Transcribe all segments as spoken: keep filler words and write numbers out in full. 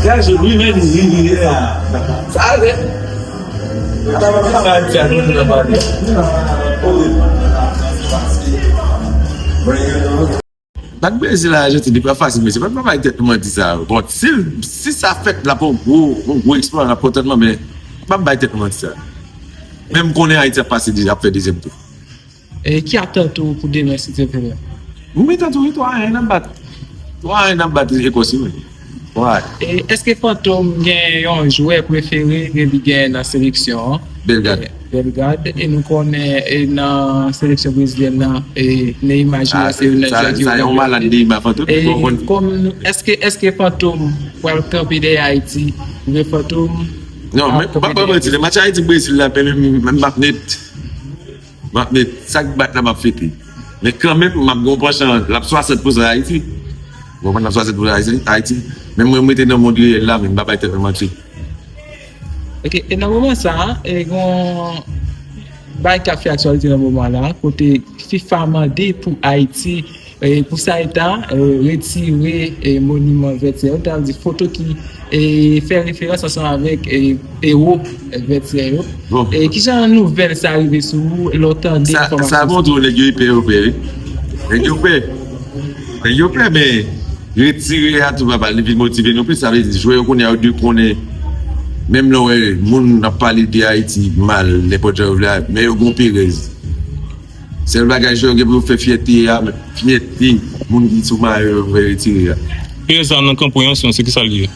Sa jodi, men li, li, li, sa. Sa vre. Sa pa, pa, pa, ti a nou nan pale. Bak Brezil la, Ajantin, li pa fasil, mesye. Pa, pa bay tèt nou manti sa. Bon, si, si sa fèt, l ap yon gwo, yon gwo eksplwa, l ap kontan, men pa bay tèt nou manti sa. Men m konnen Ayiti ap pase, ap fè dezyèm tou. E ki atant ou pou demen, si Dye vle? M gentan tou wi, twa a en n ap bat. Twa a en n ap bat Ekòs wi. Twa a en. E èske Fantom gen yon jwè prefere ke li gen nan seleksyon an? Bellegarde. Bellegarde, e nou konnen, e nan seleksyon brezilyèn nan, e Neymar Junior se youn nan jwè ki yo renmen. Sa yon malad Neymar, Fantom. E kòm, èske, èske Fantom pral kanpe dèyè Ayiti? Oubyen Fantom... Non, men pa, pa manti, match Ayiti Brezil la, men, men, men m ap net. M ap met sa k bat la, m ap fete. Men kanmenm, m ap gen yon panchan, l ap swasant pou san Ayiti. Ou konprann, l ap swasant pou san Ayiti. Men mwen, m rete nan mond reyèl la, men m pa bay tèt mwen manti. Ok, e nan moman sa a, e gon bagay k ap fè aktyalite nan moman la, kote fifa mande pou Ayiti, e pou sa eta, e retire, e moniman vètyè yo, ta vle di foto ki, e fè referans ansanm avèk, e ewo vètyè yo. E kijan nouvèl sa rive sou ou lè w tande enfòmasyon sa? Sa montre w nèg yo ipè, yo pè wi. Nèg yo pè. Nèg yo pè, men retire a tou, papa, li vin motive nou plis. Sa vle di jwè yo kounye a, yo dwe konnen, menm lè w wè moun ap pale de Ayiti mal, nenpòt jan yo vle a, men yo gon perèz. Sèl bagay jwè yo gen pou yo fè fyète a, fyète moun ki sou mayo yo fè retire a. Perèz la nan konpreyansyon, se kisa l ye?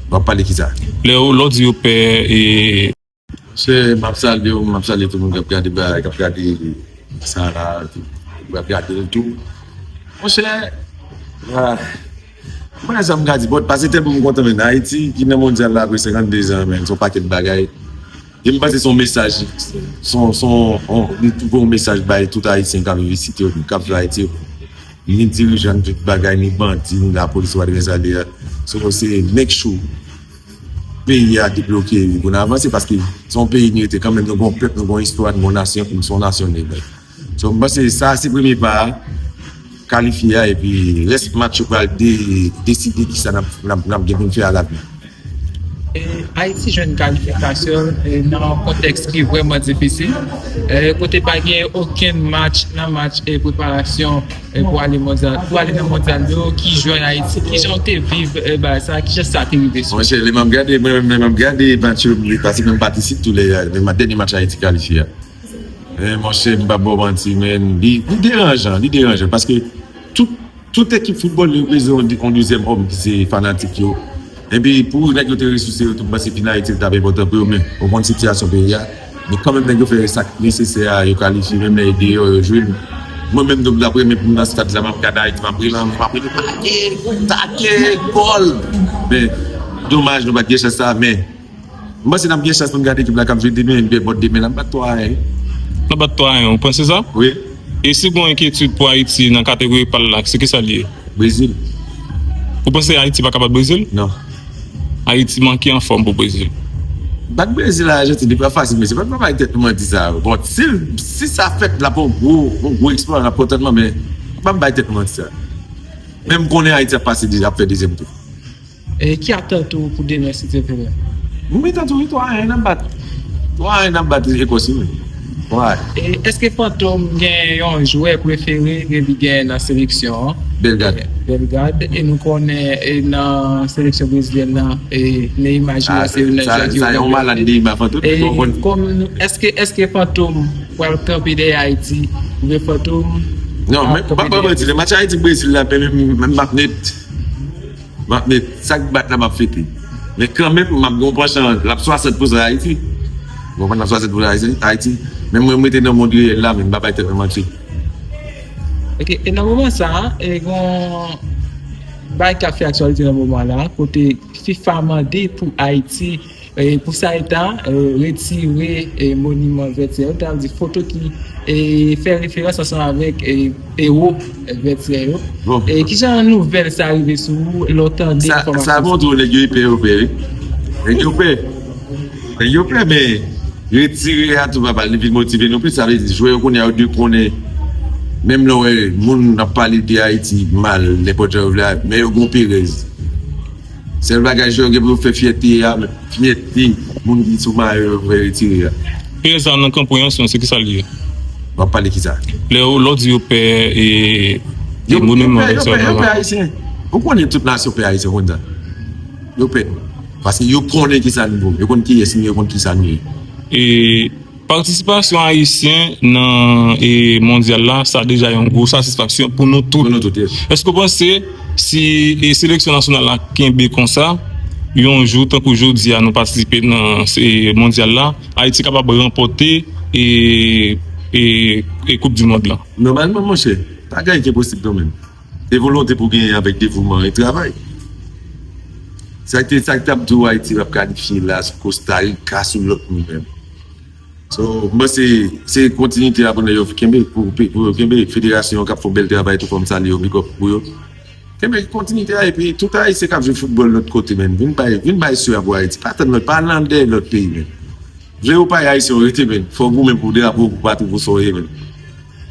W ap pale kisa? Lè w, lè w di yo pè, e... Monchè, m ap salye w, m ap salye tout moun k ap gade bagay, k ap gade sa la, tout, k ap gade l tou. Monchè, ah, m pa sa m ka di, but pase tèt pou m kontan, men Ayiti ki nan mondyal la apre senkannde zan, men se yon pakèt bagay. E m panse se yon mesaj, se yon, se yon, yon, li tou yon mesaj bay tout Ayisyen k ap viv isit yo, k ap viv Ayiti yo. Ni dirijan, ni tout bagay, ni bandi, ni lapolis, whatever sa li ye. So, se make sure peyi a debloke pou n avanse, paske se yon peyi nou rete kanmenm, nou gon pèp, nou gon istwa, nou gon nasyon, nou se yon nasyon libe. So, m panse sa se premye pa a, kalifye a, epi rès match yo pral de-, deside kisa n ap, n ap, n ap gen pou n fè alavni. E, Ayiti jwenn kalifikasyon, e, nan yon kontèks ki vrèman difisil, e, kote pa gen okenn match nan match, e, preparasyon, e, pou ale mondyal, pou ale nan mondyal yo, ki jwenn Ayiti, kijan w te viv, e, bagay sa, kijan sa te rive sou ou? Monchè, lè m ap gade, mwen menm, lè m ap gade match yo, m pase menm patisipe tou lè, lè ma-, dènye match Ayiti kalifye a. Men, monchè, m p ap ba w manti, men, li, li deranjan, li deranjan, paske tout, tout ekip foutbòl yo bezwen yon, yon dezyèm òm ki se fanatik yo. Epi, pou nèg yo te resouse yo tou, m panse final Ayiti t ap enpòtan pou yo, men, ou konn sitiyasyon peyi a. Men kanmenm, nèg yo fè sa k nesesè a, yo kalifye, menm lè yo deyò, yo jwenn. Mwen menm, donk, dapre mwen, pou m nan stad la, m ap gade Ayiti, m ap rele, m ap rele, take, take, gòl! Men, domaj, nou pa t gen chans sa, men, m panse n ap gen chans pou n gade ekip la k ap jwe demen, epi bòt demen la, n ap bat twa a en. N ap bat twa a en, ou panse sa? Wi. E si gon enkyetid pou Ayiti nan kategori pa l la, se kisa l ye? Brezil. Ou panse Ayiti pa ka bat Brezil? Non. Ayiti manke anfòm pou Brezil. Bak Brezil la, Ajantin, li pa fasil, mesye. Pa, pa bay tèt nou manti sa. Bon, si, si sa fèt, l ap yon gwo, yon gwo eksplwa, l ap kontan, men pa bay tèt nou manti sa. Men m konnen Ayiti ap pase, ap fè dezyèm tou. E ki atant ou pou demen, si Dye vle? M gentan tou wi, twa a en n ap bat. Twa a en n ap bat Ekòs wi. Twa a en. E èske Fantom gen yon jwè prefere ke li gen nan seleksyon an? Bellegarde. Bellegarde, e nou konnen, e nan seleksyon brezilyèn nan, e Neymar Junior se youn nan jwè ki yo renmen. Sa yon malad Neymar, Fantom. E kòm, èske, èske Fantom pral kanpe dèyè Ayiti? Oubyen Fantom... Non, men pa, pa manti, match Ayiti Brezil la, men, men, men m ap net. M ap met sa k bat la, m ap fete. Men kanmenm, m ap gen yon panchan, l ap swasant pou san Ayiti. Ou konprann, l ap swasant pou san Ayiti, Ayiti. Men mwen, m rete nan mond reyèl la, men m pa bay tèt mwen manti. Ok, e nan moman sa a, e gon bagay k ap fè aktyalite nan moman la, kote fifa mande pou Ayiti, e, pou sa eta, e, retire, e, moniman vètyè yo, ta vle di foto ki, e, fè referans ansanm avèk, e, ewo vètyè yo. E kijan nouvèl sa rive sou ou lè w tande enfòmasyon sa? Sa montre w nèg yo ipè, yo pè wi. Nèg yo pè. Nèg yo pè, men retire a tou, papa, li vin motive nou plis. Sa vle di jwè yo kounye a, yo dwe konnen, menm lè w wè moun ap pale de Ayiti mal, nenpòt jan yo vle a, men yo gon perèz. Sèl bagay jwè yo gen pou yo fè fyète a, men fyète moun ki sou mayo yo fè retire a. Pè sa nan konpreyansyon, se ki sa l ye? W ap pale ki sa? Lè w, lè w di yo pè e, e monuman, pè, yo pè, yo pè Ayisyen. Ou konnen tout nasyon pè Ayisyen konn sa. Yo pè nou. Paske yo konnen ki sa nou vo. Yo konn ki yès nou, yo konn ki sa nou ye. E patisipasyon ayisyen nan e mondyal la, sa deja yon gwo satisfaksyon pou nou tout. Pou nou tout, yes. Èske w panse si e seleksyon nasyonal la kenbe konsa, yon jou tankou jodi a nou patisipe nan e mondyal la, Ayiti kapab ranpòte e, e, e koup di mond la? Nòmalman, monchè, pa gen anyen ki enposib non, menm. E volonte pou genyen avèk devouman e travay. Sa ki te, sa ki t ap di w Ayiti p ap kalifye la, sou Costa Rica, sou lòt moun menm. So, m panse se kontinite a pou nèg yo kenbe, pou, pou yo kenbe. Federasyon k ap fè yon bèl travay tou, fò m salye yo, big up pou yo. Kenbe kontinite a, epi tout Ayisyen k ap jwe foutbòl lòt kote, menm, vin bay, vin bay swe a pou Ayiti. Pa tann lòt, pa nan dèyè lòt peyi, menm. Vle ou pa ye Ayisyen, ou rete, menm. Fò w goumen pou drapo, pou patri, pou sa w ye, menm.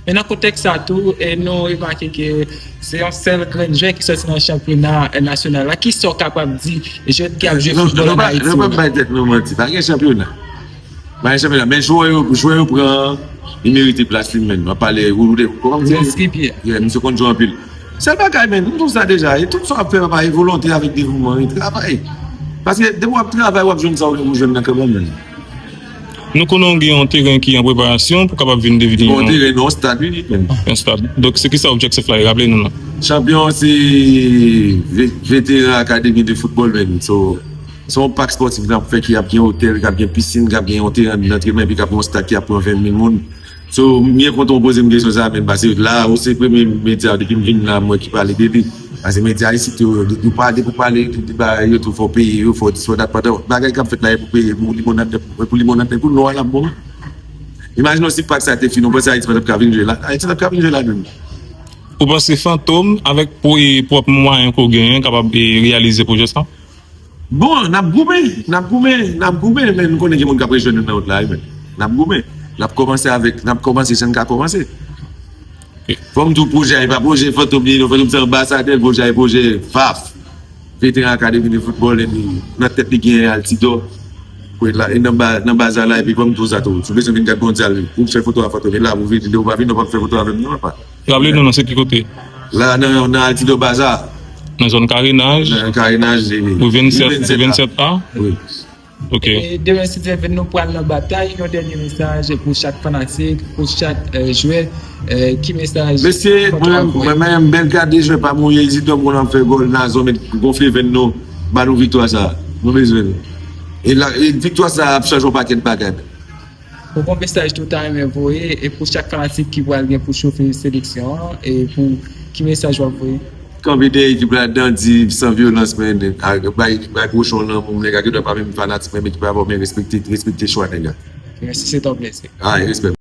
Men nan kontèks sa tou, e nou remake ke se yon sèl grenn jwè ki sòti nan chanpyona nasyonal la. Kisa w kapab di jèn ki ap jwe foutbòl ann Ayiti yo? Nou pa bay tèt nou manti. Pa gen chanpyona. Pa gen chanpyona. Men jwè yo, jwè yo pran, li merite plas li, menm. Mwen pale, ou, ou, kòman m di? Jezi Pierre. Yeah, misye konn jwe anpil. Sèl bagay, menm, m di w sa deja. E tout sa w ap fè, papa, e volonte avèk devouman, e travay. Paske depi w ap travay, w ap jwenn sa w gen pou jwenn nan kanmenm, menm. Nou konnen w gen yon teren ki an preparasyon pou kapab vin devini yon teren, non, yon stad, wi, wi, menm. Yon stad. Donk, se ki sa objektif la, raple nou non. Chanpyon, se ve-, veteran akademi de foutbòl, menm. So, se yon pak spòtif n ap fè ki ap gen otèl, k ap gen pisin, k ap gen yon teren dantrenman, epi k ap gen yon stad ki ap pran ven mil moun. So, m byen kontan w poze m kesyon sa a, menm, paske la, ou se premye medya depi m vin la, m wè ki pale de li. Paske medya isit yo, yo pa depi w pale de, de bagay yo tou, fò w peye yo, fò dis, fò dat, pandan bagay k ap fèt la, e pou peye, pou limonad, pou limonad, pou nou a l ap bon. Imajine w si pak sa te fini, w panse Ayiti pa t ap ka vin jwe la? Ayiti t ap ka vin jwe la menm. Ou panse Fantom, avèk pwo-, e, pwòp mwayen ke w genyen, kapab, e, reyalize pwojè sa? Bon, n ap goumen, n ap goumen, n ap goumen, men nou konnen gen moun k ap rejwenn nou nan wout la, wi, men n ap goumen. N ap kòmanse avèk, n ap kòmanse jan n ka kòmanse. Fò m di w pwojè a, e pa pwojè Fantom li ye non, Fantom se anbasadè l, pwojè a, e pwojè F A F. Veteran Akademi de Foutbòl, epi nan tèt li gen Altidor. Kwè la, e nan ba-, nan baza la, epi fò m di w sa tou. Si w bezwen vin gad mondyal, pou w fè foto a Fantom, e la pou w vini, depi w pa vini, w p ap fè foto avè m non, papa. Raple nou non, se ki kote? La, nan, nan Altidor Baza. Nan zòn Karenaj? Nan Karenaj, e, ou vennsèt, vennsèt A? Wi. Ok. E demen, si Dye vle, nou pral nan batay. Yon dènye mesaj pou chak fanatik, pou chak, eh, jwè. Eh, ki mesaj? Mesye, mwen menm, mwen menm, bèl gade jwè pa m, Isidò, m konn ap fè gòl, Nazon met gonfle venn nou, ba nou viktwa sa a. Nou bezwen l. E la, e viktwa sa a ap chanje yon pakèt bagay. Ou gon mesaj tou ta renmen voye, e pou chak fanatik ki pral gen pou chofe seleksyon an, e pou ki mesaj w ap voye? Kanpe dèyè ekip la, dandi, san vyolans, men, a, bay, bay pwochen w lanmou, nèg la gendwa pa menm fanatik menm ekip avè w, men respekte, respekte chwa nèg la. Mèsi, se te yon plezi. Ay, respè.